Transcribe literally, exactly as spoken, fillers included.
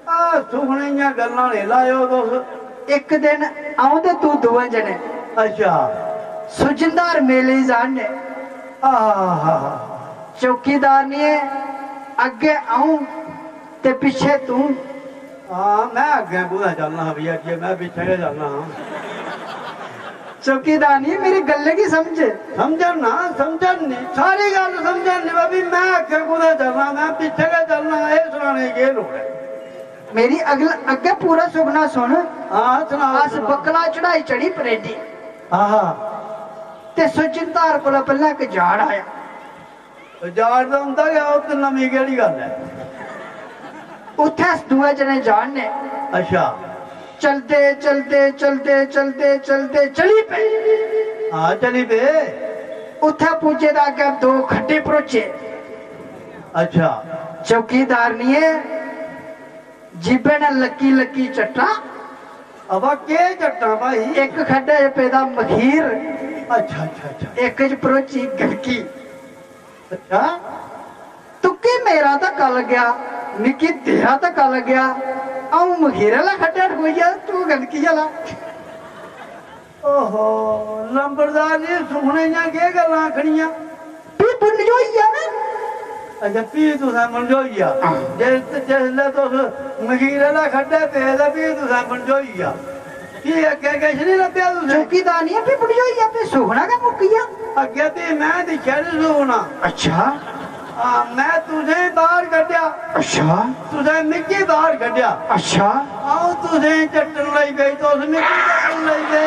आ, सुखने दियां गल्लां नेईं लाएओ तुस। इक दिन अ'ऊं ते तूं दोऐ जने अच्छा। सुजनधार मेले गी जाने। आहा। चौकीदार निं ऐ, अग्गें अ'ऊं ते पिच्छे तूं। हां, में अग्गें कुत्थै चलना हा भैया, अग्गें में पिच्छें गै चलना हा। चौकीदार निं, मेरी गल्लै गी समझ। समझन ना, समझन निं, सारी गल्ल समझन निं, भाभी, में अग्गें कुत्थै चलना, में पिच्छें गै चलना, एह् सनाने दी केह् लोड़ ऐ? मेरी अगल-, अग्गें पूरा सुखना सुन। हां, सनाओ, अस सनाओ। बक्कला चढ़ाई चढ़ी परेडी। आहा। ते सुजनधार कोला पैह्लें इक जाड़ आया। जाड़ ते उं'दा गै, ओह् ते नमीं केह्ड़ी गल्ल ऐ? उत्थै अस दोऐ जने जाड़ने। अच्छा। चलदे, चलदे, चलदे, चलदे, चलदे चली पे। हां, चली पे। उत्थै पुज्जे दा अग्गें दो खड्डे भरोचे। अच्छा। चौकीदार निं ऐ, जीबै ने लक्की लक्की चट्टां। अबा केह् चट्टां भाई? इक खड्डे च पेदा मखीर। अच्छा, अच्छा, अच्छा। इक च भरोची गलकी। अच्छा। तुक्की मेरा धक्का लग्गेआ, मिगी तेरा धक्का लग्गेआ। अ'ऊं मखीरै आह्ला खड्डा ठकोई गेआ, तूं गलकी आह्ला। ओहो, लंबरदार जी, सुखने दियां केह् गल्लां आखनियां? फ्ही बंडोई गेआ ना। अच्छा, फ्ही तुसें बंडोई गेआ। हां। जिस, जिसलै तुस मखीर आह्ला खड्डै पे ते फ्ही तुसें बंडोई गेआ। फ्ही अग्गें किश निं लब्भेआ तुसें? चौकीदार निं ऐ, फ्ही बंडोई गेआ, फ्ही सुखना गै मुक्की गेआ। अग्गें फ्ही में दिक्खेआ निं सुखना। अच्छा। हां, में तुसें बाह्र कड्ढेआ। अच्छा। तुसें मिगी बाह्र कड्ढेआ। अच्छा। अ'ऊं तुसें चट्टन लगी पेई, तुस मिगी चट्टन लगी पे।